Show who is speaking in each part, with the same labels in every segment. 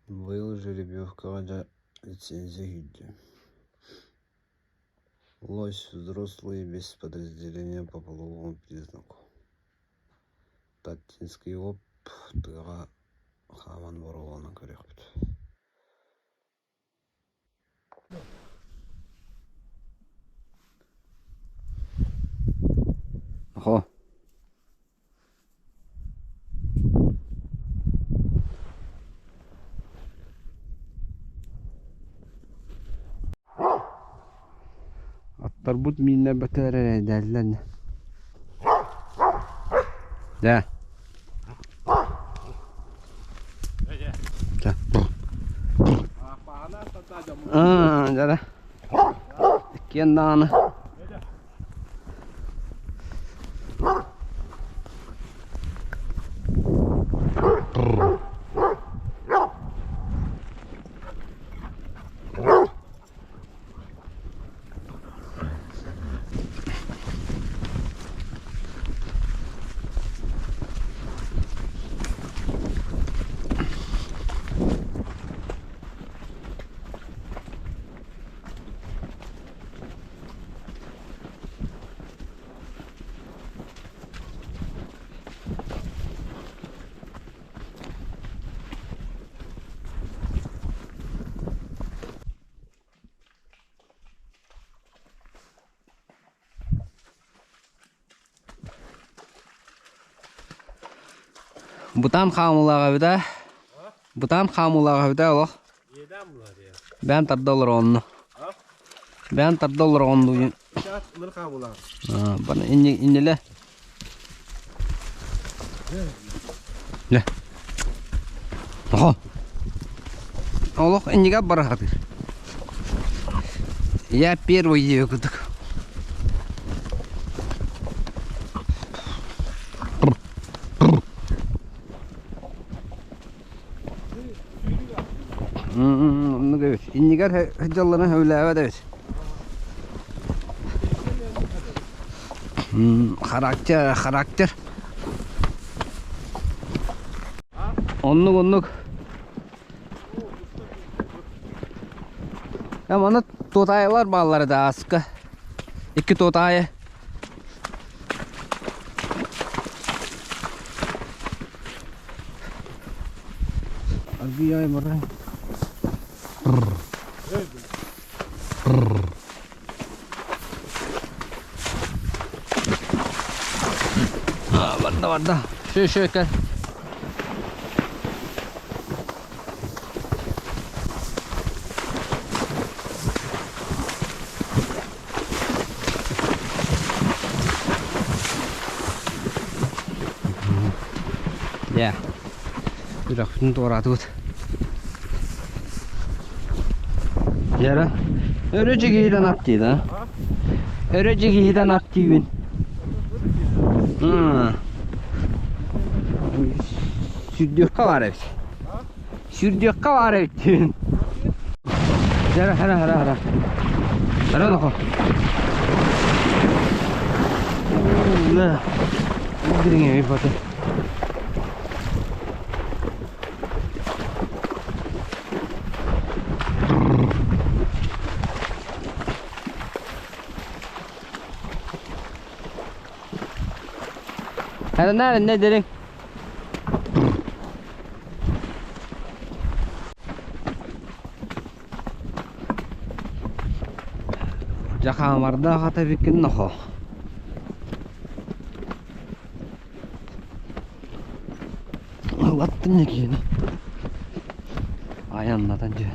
Speaker 1: Быйыл жеребьевкаҕа дьэ лицензия киирдим. Лось взрослый без подразделения по половому признаку. Таттинский оп тыаҕа хааман боруобаланан көрүөхпүт. Нохоо Аттарбыт мииннэрбэтэ эрэ эрэйдээллэр ини. Дьэ. Чэ. Аа, дьэ. Иккиэн даҕаны. Бытаан хаамыылаах эбит ээ. Бытаан хаамыылаах эбит ээ олох. Бэйэм тарда олороҕунну. Бэйэм тарда олороҕунну. Баны иннилэ. Дьэ. Оҕо. Олох иннигэр бара сатыыр. Я первый диэбит курдук. Оннук эбит. Иннигэр сылдьалларын сөбүлээбэт эбит. Характер, характер. Оннук, оннук. Э, манна туотаайылар бааллар да ааска. Икки туотаайы. Аргыйай баран. Барда барда. Шö шö кел. Дьэ, үрэхпитин туораатыбыт. Дьэ өрө дьигиһитэн ат диир а? Өрө дьигиһитэн ат диибин. Сүрдүөххэ баар эбит. Сүрдүөххэ баар эбит диибин. Дьэ хара хара хара. Хара нохо. Да. Дириҥ эбит баты. Hadi ne derin? Дьэ хаамардаах ата эбиккин нохоо. Ылаттын киһини. Айаннатан дьэ.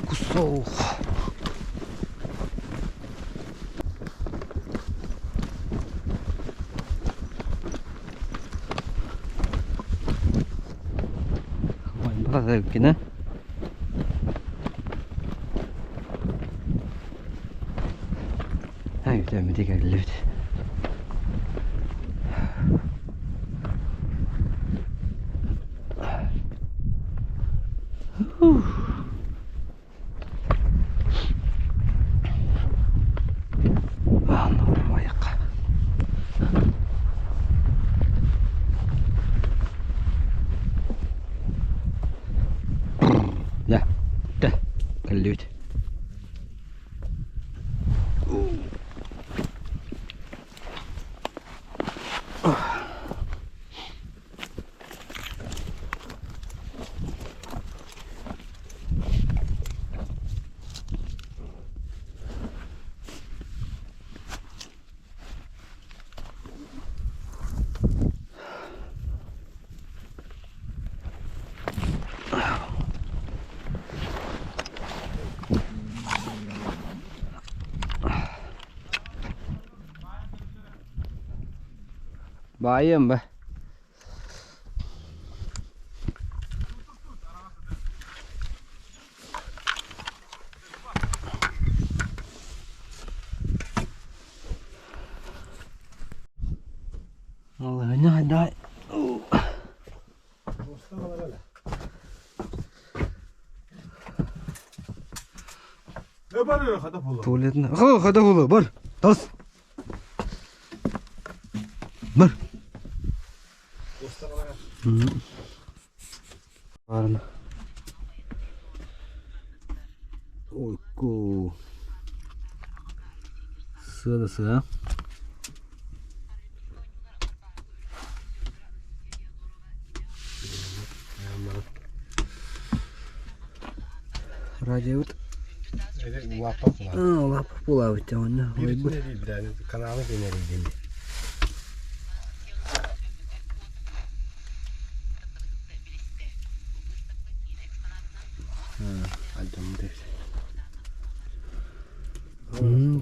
Speaker 1: Кусок. Эбиккин ээ. Үтүөммүтэ кэллибит. Баайыам ба. Дай. Туалетіне. Хада була, бар. Тас. Бар. Барына. Ойку. Сыа да сыа. Радиобут Улааппа булаабыт онно ойбут.
Speaker 2: Каналы кенерийдин.
Speaker 1: Альдаммыт эбит.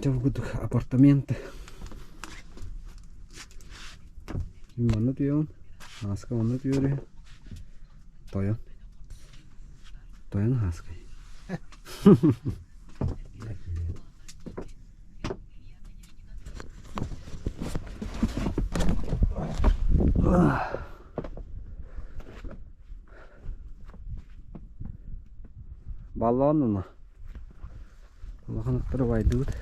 Speaker 1: Дьэ бу курдук апартаменты. Манна туйаҕын, ааска манна туйар Тойон. Тойон ааскай. Баллон уна. Улахан аттары байдыбыт.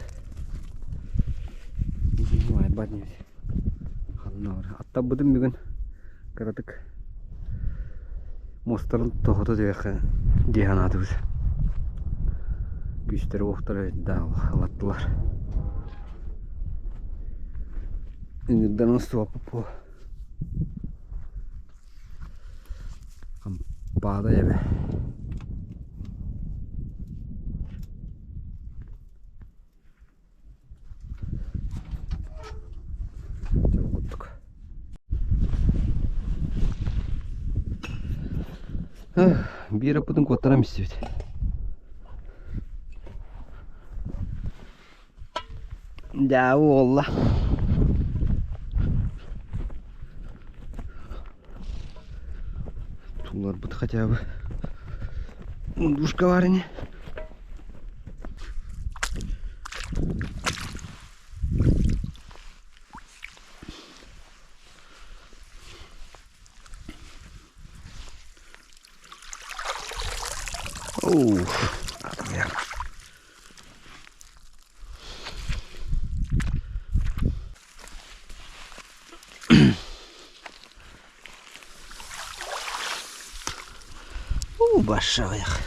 Speaker 1: Байбат небит. Ханна Аттабытын бүгүн кыратык муостарын тоһото диэххэ дии санаатыбыт. Күүстэрэ-уохтара да ылаттылар. Ыҥырдан устубаппыт Хампаада эбэ. Курдук. Биир оппутун куоттаран истибит. Дьаа уолла. Туларбыт хотя бы мундушка бар ини. Оу, Уу, башшаҕыйах.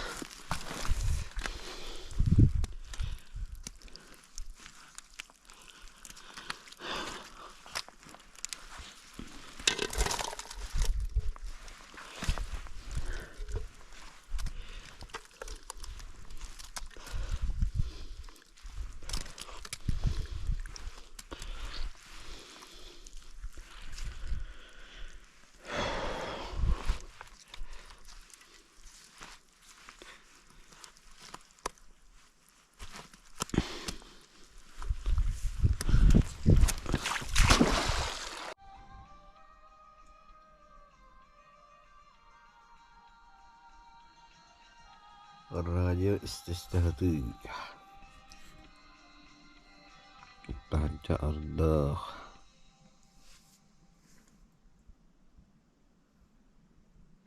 Speaker 2: Радио истэ-истэ Таһырдьа ардах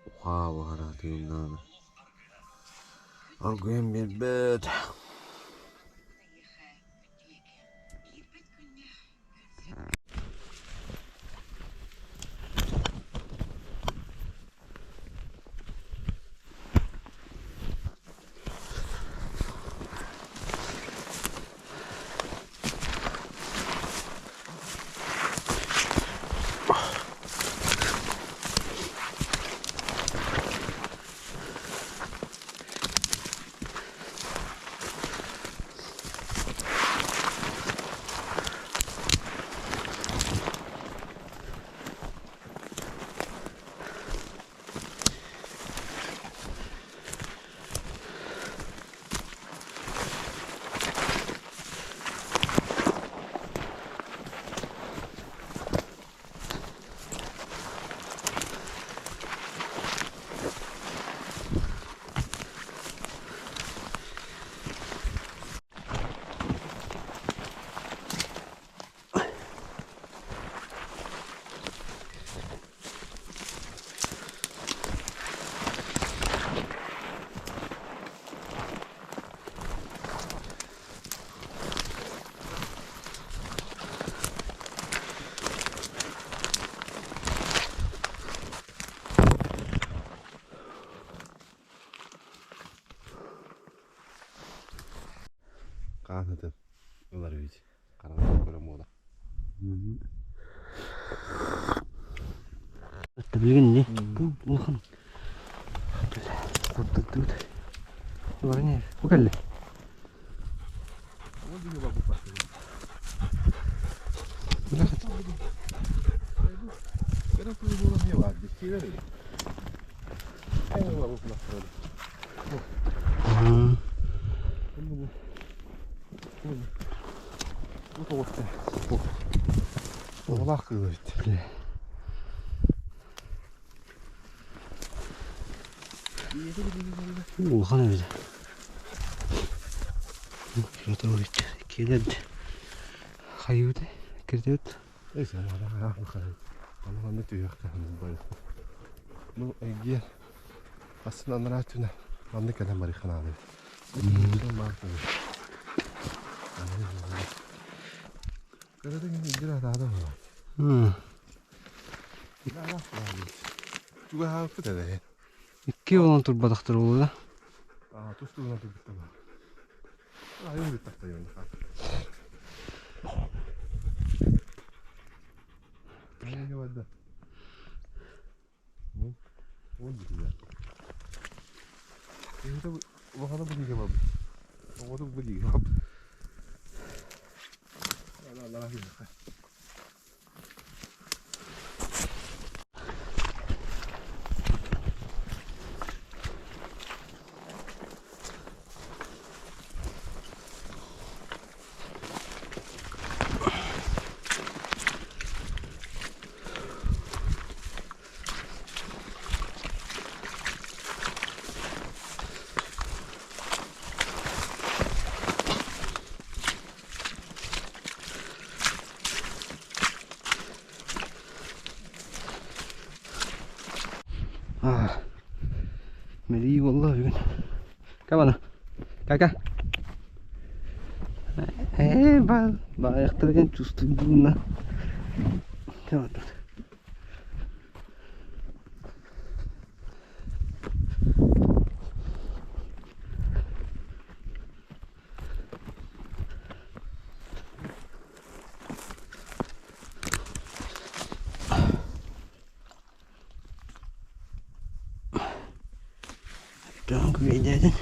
Speaker 2: Ухаабаҕара тыыннаан оргуйан биэрбэт
Speaker 1: Билигин не? Бу улахан. Куттаттыбыт. Баран Бу кэллэ.
Speaker 2: Оҕолоох кыыл эбит.
Speaker 1: Улахан эбит. Киэлэр хайыбыт кирдибит.
Speaker 2: Ну, эгиэ астын анараа түнэ маннык кэлэн барыханааны.
Speaker 1: Икки буолан турбатахтар буолла. Мэлии буолла бүгүн. Кэ бана. Кэ кэ. Ээ ба баайахтарыгын чувствуйдуна. Кэ бана. Күөйдээтин.